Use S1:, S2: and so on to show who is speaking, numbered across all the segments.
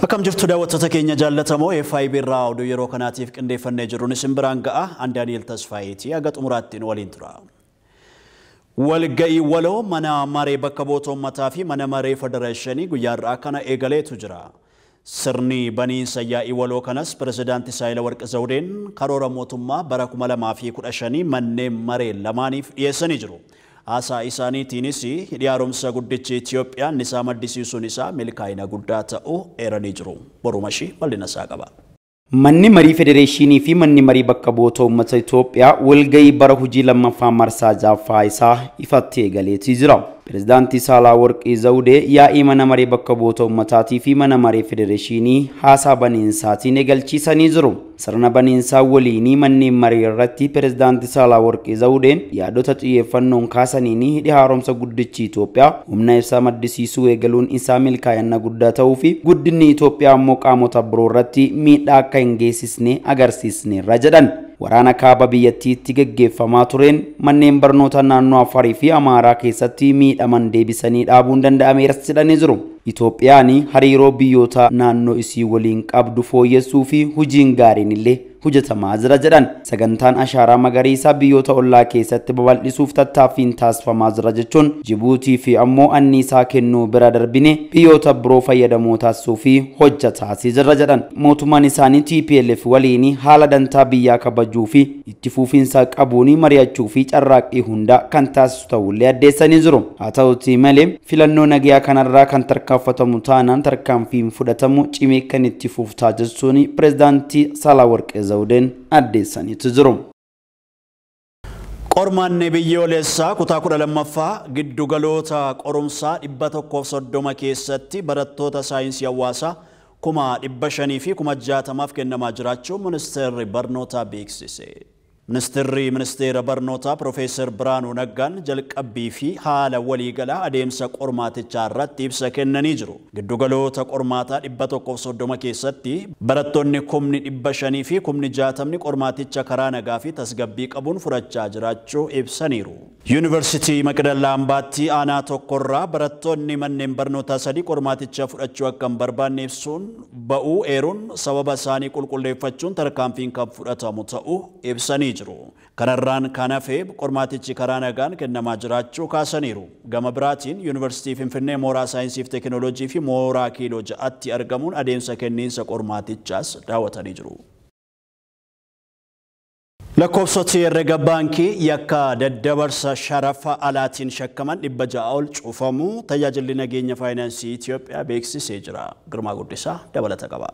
S1: Akkam jirtu daawwattoota keenya jaallatamoo FIB irraa oduu yeroo kanaatiif qindeeffannee jirruun isin biraan ga'a. An Daani'el Tasfaayeeti haga xumuraattiin waliin tura. Walga'ii waloo mana maree bakka bu'oota uummataa fi mana maree federeeshinii guyyaa har'aa kana eegaleetu jira. Sirni baniinsa yaa'ii waloo kanas pirezidaantii Saahilawarq Zawudeen karoora mootummaa bara 2015 manneen maree lamaaniif dhiyeessanii jiru. Haasaa isaaniitiinis hidhi haaromsa guddichi Itoophiyaa annisaa maddisiisuun isaa milkaa'ina guddaa ta'uu eeranii jiru. Borumashii bal'ina isaa qaba.
S2: Manni marii federeeshinii fi manni marii bakka bu'oota uummata Itoophiyaa walga'ii bara hojii lammaffaa marsaa ja'affaa isaa ifatti eegaleetii jira. Pirezidaantii Saahilawarq Zawudee yaa'ii mana maree bakka bu'oota uummataatii fi mana maree federeeshinii haasaa baniinsaatiin eegalchiisanii jiru. Sirna baniinsaa waliinii manneen marii irratti pirezidaantii Saahilawarq Zawudeen yaadota xiyyeeffannoon kaasaniin hidhi haaromsa guddichi Itoophiyaa humna ibsaa maddisiisuu eegaluun isaa milkaa'ina guddaa ta'uu fi guddinni Itoophiyaa immoo qaamota biroo irratti miidhaa akka hin geessisne agarsiisneerra jedhan. Waraana kaaba biyyattiitti geggeeffamaa tureen manneen barnoota naannoo Afaarii fi Amaaraa keessatti miidhaman deebisanii dhaabuun danda'ameeras jedhanii jiru. Itoophiyaan hariiroo biyyoota naannoo isii waliin qabdu fooyyessuu fi hojiin gaariin illee hojjetamaa jira jedhan. Sagantaan ashaaraa magariisaa biyyoota ollaa keessatti babal'isuuf tattaaffiin taasifamaa jira jechuun Jibuutii fi ammoo anniisaa kennuu bira darbine biyyoota biroo fayyadamoo taasisuu fi hojjetaas jira jedhan. Mootummaan isaanii TPLF waliin haala dantaa biyyaa kabajuu fi itti fufiinsa qabuun mari'achuu fi carraaqqii hunda kan taasisu ta'ullee addeessanii jiru. Haa ta'utii malee filannoo nagayaa kanarraa kan tarkaanfatamu taanaan tarkaanfiin fudhatamu cimee kan itti fuftaa jechuun pirezidaantii Saahilawarq Zawudeen addeessaniitu jiru.
S1: Qormaanni biyyoolessaa kutaa 12ffaa giddugaloota qorumsaa 130 keessatti barattoota saayinsii hawaasaa 500,000 fi 60,000 kennamaa jiraachuu ministeerri barnootaa beeksise. Ministeerri ministeera barnootaa Profeesar Biraanuu Naggaan jalqabbii fi haala waliigalaa adeemsa qormaatichaa irratti ibsa kennanii jiru. Giddugaloota qormaataa 130 keessatti barattoonni 500,000 fi 60,000 qormaaticha karaa nagaa fi tasgabbii qabuun fudhachaa jiraachuu ibsaniiru. Yuunivarsiitii Maqdallaa Ambaatti aanaa tokkorraa barattoonni manneen barnootaa 3 qormaaticha fudhachuu akka hin barbaanne ibsuun ba'uu eeruun sababa isaanii qulqulleeffachuun tarkaanfiin kan fudhatamu ta'uu ibsanii jiru. Kanarraan kan hafe qormaatichi karaa nagaan kennamaa jiraachuu kaasaniiru. Gama biraatiin Yuunivarsiitii Finfinnee mooraa saayinsii fi teekinooloojii fi mooraa kiiloo 6tti argamuun adeemsa kenniinsa qormaatichaas daawwatanii jiru. Lakkoofsoti herrega baankii yakka daddabarsa sharafa alaatiin shakkaman 600 ol cufamu tajaajilli nageenya faayinaansii Itoophiyaa beeksisee jira. Girmaa Guddisaa dabalata qaba.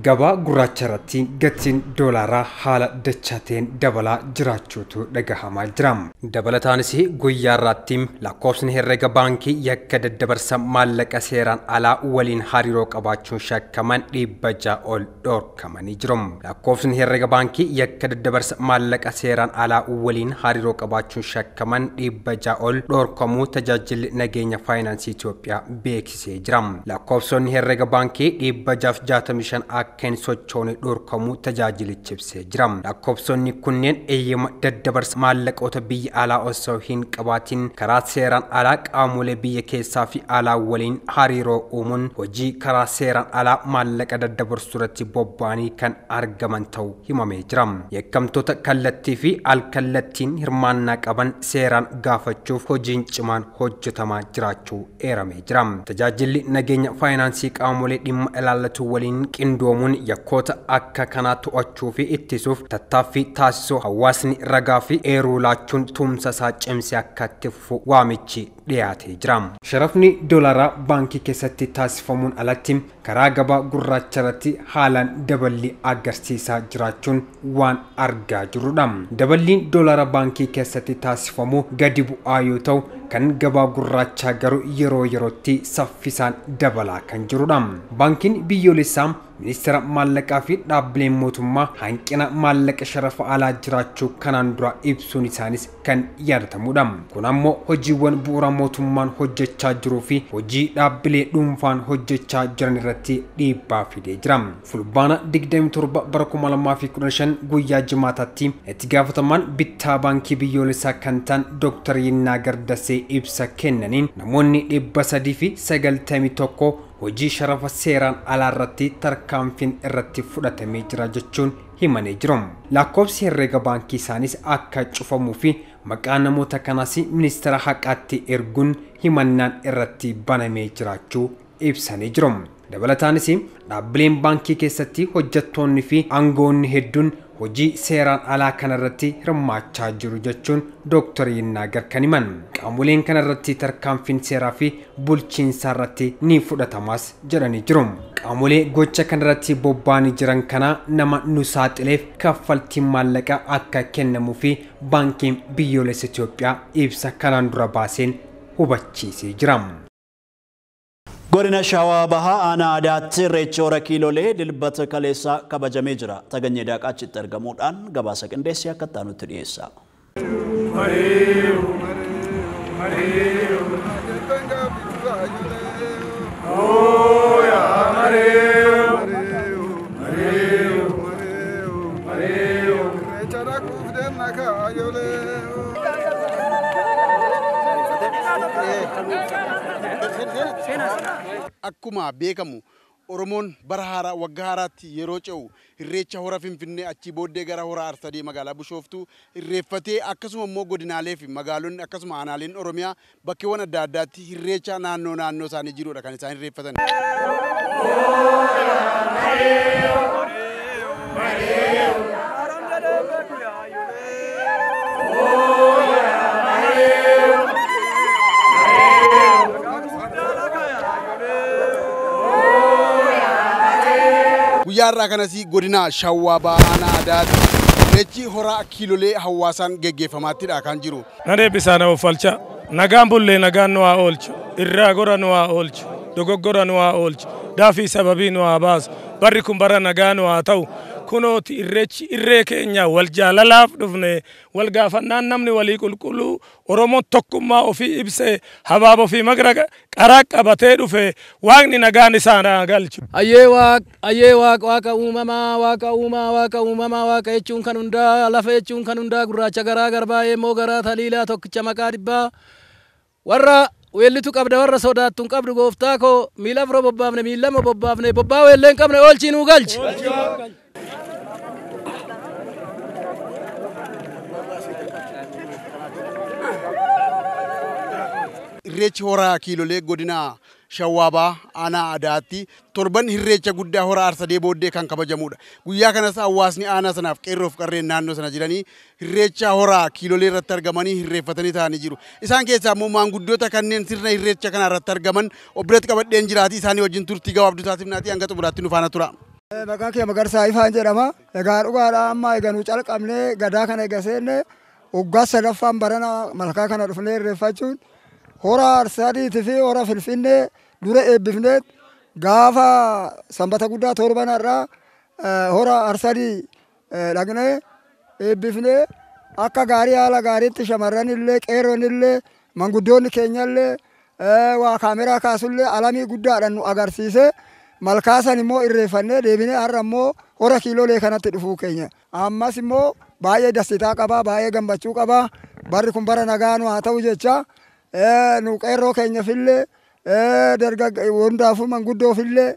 S3: Gabaa gurraacha irratti gatiin doolaaraa haala dachaa ta'een dabalaa jiraachuutu dhagahamaa jira. Dabalataanis guyyaa irraatti lakkoofsni herrega baankii yakka daddabarsa maallaqa seeraan alaa waliin hariiroo qabaachuun shakkaman 600 ol dhorkamanii jiru. Lakkoofsni herrega baankii yakka daddabarsa maallaqa seeraan alaa waliin hariiroo qabaachuun shakkaman 600 ol dhorkamuu tajaajilli nageenya faayinaansii Itoophiyaa beeksisee jira. Lakkoofsonni herrega baankii 665 akka hin sochoone dhorkamuu tajaajilichi ibsee jira. Lakkoofsonni kunneen eeyyama daddabarsa maallaqoota biyya alaa osoo hin qabaatin karaa seeraan alaa qaamolee biyya keessaa fi alaa waliin hariiroo uumuun hojii karaa seeraan alaa maallaqa daddabarsuu irratti bobba'anii kan argaman ta'uu himamee jira. Yakkamtoota kallattii fi alkallattiin hirmaannaa qaban seeraan gaafachuuf hojiin cimaan hojjetamaa jiraachuu eeramee jira. Tajaajilli nageenya faayinaansii qaamolee dhimma ilaallatu waliin qindoomuun yakkoota akka kanaa to'achuu fi ittisuuf tattaaffii taasisuu hawaasni ragaa fi eeruu laachuun tumsa isaa cimsee akka itti fufu waamichi dhiyaatee jira. Sharafni doolaaraa baankii keessatti taasifamuun alatti karaa gabaa gurraacha irratti haalaan daballi agarsiisaa jiraachuun waan argaa jirrudha. Daballiin doolaara baankii keessatti taasifamu gadi bu'aa yoo ta'u kan gabaa gurraachaa garuu yeroo yerootti saffisaan dabalaa kan jirudha. Baankiin biyyoolessaa ministeera maallaqaa fi dhaabbileen mootummaa hanqina maallaqa sharafa alaa jiraachuu kanaan dura ibsuun isaanis kan yaadatamudha. Kun ammoo hojiiwwan bu'uura mootummaan hojjechaa jiruu fi hojii dhaabbilee dhuunfaan hojjechaa jiran irratti dhiibbaa fidee jira. Fulbaana 27 bara 2015 guyyaa jimaataatti itti gaafatamaan bittaa baankii biyyoolessaa kan ta'an Dr. Yinnaagar Dasee ibsa kennaniin namoonni 391 hojii sharafa seeraan alaa irratti tarkaanfiin irratti fudhatamee jira jechuun himanii jiru. Lakkoofsi herreega baankii isaanis akka cufamuu fi maqaa namoota kanaas ministeera haqaatti erguun himannaan irratti banamee jiraachuu ibsanii jiru. Dabalataanis dhaabbileen baankii keessatti hojjettoonni fi aangoonni hedduun hojii seeraan alaa kanarratti hirmaachaa jiru jechuun Dr. Yinnaagar kan himan. Qaamoleen kanarratti tarkaanfiin seeraa fi bulchiinsaa irratti ni fudhatamas jedhanii jiru. Qaamolee gocha kanarratti bobba'anii jiran kana nama nu saaxileef kaffaltiin maallaqaa akka kennamuu fi baankiin biyyoolessa Itoophiyaa ibsa kanaan dura baaseen hubachiisee jira.
S1: Godina Shawaa Bahaa aanaa Adaatti Irreechi hora kiilolee dilbata kaleessaa kabajamee jira. Taganyee Daaqaachitti argamuudhaan gabaasa qindeessee akka itti dhiyeessa.
S4: Akkuma beekamu Oromoon bara haaraa waggaa haaraatti yeroo ce'u irreecha hora Finfinnee achii booddee gara hora Arsadee magaalaa Bishooftuu irreeffatee akkasuma immoo godinaalee fi magaalonni akkasuma aanaaleen Oromiyaa bakkeewwan adda addaatti irreecha naannoo naannoo isaanii jirudha kan isaan irreeffatan. Guyyaa har'aa kanas godina Shawaa Bahaa aanaa Adaatti irreechi hora kiilolee hawaasaan geggeeffamaattidha kan jiru.
S5: Nan eebbisaa nama uffalcha. Nagaan bullee nagaan nu haa oolchu. Irraa gora nu haa oolchu. Dogoggora nu haa oolchu. Daafii sababii nu haa baasu. Barri kun bara nagaa nu haa ta'u. Kunooti irreechi irree keenya wal jaalalaaf dhufne wal gaafannaan namni walii qulqulluu Oromoon tokkummaa ofii ibsee habaaboo fi magra qaraa qabatee dhufe waaqni nagaan isaan haa galchu.
S6: Ayyee waaq ayyee waaq waaqa uumamaa waaqa uumaa waaqa uumamaa waaqa jechuun kan hundaa lafa jechuun kan hundaa gurraacha garaa garbaa eemmoo garaa taliilaa tokkicha maqaa dhibbaa warra weellitu qabda warra sodaattu hin qabdu gooftaa koo miila afur bobbaafne miila lama bobbaafne bobbaa weellee hin qabne oolchii nuu galchi.
S4: Irreechi hora kiilolee godina Shawaa Bahaa aanaa Adaatti torban irreecha guddaa hora Arsadee booddee kan kabajamudha. Guyyaa kanas hawaasni aanaa sanaaf qeerroof qarreen naannoo sana jiranii irreecha hora kiilolee irratti argamanii irreeffatanii taa'anii jiru. Isaan keessaa immoo maanguddoota kanneen sirna irreecha kana irratti argaman obbiratti qabadheen jiraati isaanii wajjin turtii gabaabduu taasifnaatii hanga xumuraatti nu faana tura.
S7: Maqaan kiyya Magarsaa Ifaan jedhama. Egaa dhugaadha amma egaa nu calqabnee gadaa kana egaa seenne waggaa sadaffaan barana malkaa kana dhufnee irreeffachuun hora Arsadiitii fi hora Finfinnee dura eebbifnee gaafa sanbata guddaa torbanarraa hora Arsadii dhaqnee eebbifnee akka gaarii haala gaariitti shamarran illee qeerroon illee manguddoonni keenya illee waa kaameraa kaasullee alamii guddaadhaan nu agarsiise malkaa san immoo irreeffannee deebinee har'a immoo hora kiilolee kanatti dhufuu keenya. Ammas immoo baay'ee dassitaa qabaa baay'ee gammachuu qabaa barri kun bara nagaa nu haa ta'u jecha nu qeerroo keenyafillee hundaafuu manguddoofillee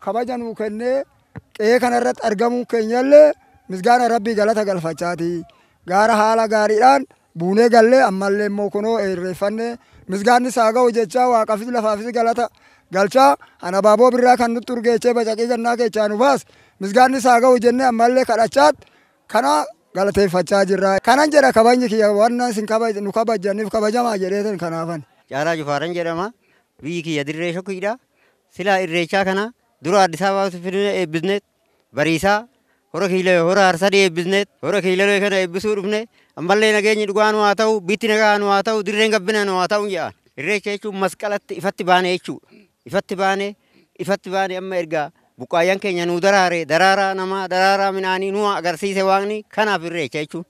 S7: kabaja nuu kennee qe'ee kanarratti argamuu keenyallee misgaana rabbii galata galfachaati. Gaara haala gaariidhaan buunee gallee ammallee immoo kunoo irreeffannee misgaanni isaa ga'u jechaa waaqaafis lafaafis galata galchaa anabaaboo birraa kan nutti urgeechee bacaqii gannaa keechaa nu baas misgaanni isaa ga'u jennee ammallee kadhachaat kana galateeffachaa jirra. Kanan jedha kabajni kiyya waan isin nu kabajaniif kabajamaa jedheetan kanaafan.
S8: Caalaa Jufaaran jedhama. Biyyi kiyya dirree shokkiidha. Silaa irreechaa kana dura Addis Ababaatti fidnee eebbisneet bariisaa hora kiilolee hora Arsadee eebbisneet hora kiilolee kana eebbisuu dhufne ammallee nageenyi dhugaa nu haa ta'u bitti nagaa nu haa ta'u dirreen gabbina nu haa ta'u jedhan. Irreecha jechuun masqalatti ifatti baane jechuudha. Ifatti baane amma ergaa buqqaayyaan keenya nuu daraare daraaraa namaa daraaraa midhaanii nu agarsiise waaqni kanaaf irreecha jechuun.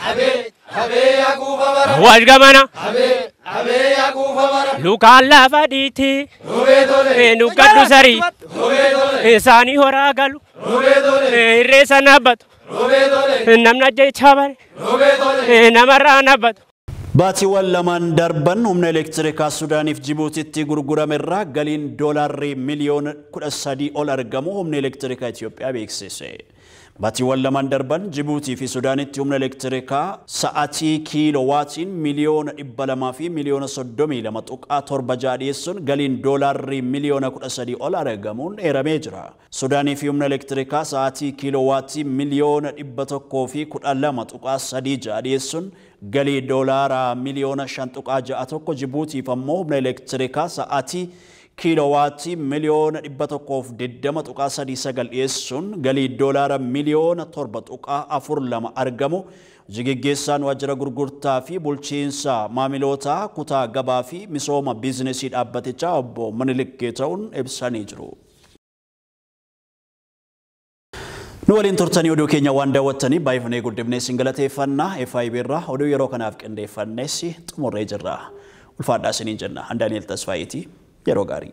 S9: Habee habee akuufa Awaash gamana. Lukaan lafa dhiitti. Nuqqadhu sarii. Isaanii horaa galu. Irreessa naabbatu. Namni ajjechaa bare. Namarraa naabbatu.
S1: Baatiiwwan lamaan darban humna elektirikaa Sudaaniif Jibuutitti gurgurame irraa galiin doolaarri miliyoona 13 ol argamu humna elektirikaa Itoophiyaa beeksise. Baatiiwwan lamaan darban Jibuutii fi Sudaanitti humna elektirikaa sa'aatii kiilowaatiin miliyoona 200 fi miliyoona 32.76 dhiyeessuun galiin doolaarri miliyoona 13 ol argamuun eeramee jira. Sudaanii fi humna elektirikaa sa'aatii kiilowaatii miliyoona 112.36 dhiyeessuun galii doolaara miliyoona 5.61, Jibuutiif ammoo humna elektirikaa sa'aatii kiilowaatii miliyoona 120.39 dhiyeessuun galii doolaara miliyoona 7.42 argamu. Hojii geggeessaan waajjira gurgurtaa fi bulchiinsa maamilootaa kutaa gabaa fi misooma biizinesii dhaabbatichaa obbo Minilik Geeta'uun ibsanii jiru. Nu waliin turtanii oduu keenya waan daawwattanii baay'ifnee guddifnee isin galateeffannaa. FIB irraa oduu yeroo kanaaf qindeeffannes xumurree jirra. Ulfaadhaa isiniin jenna. Daani'el Tasfaayitii, yeroo gaarii.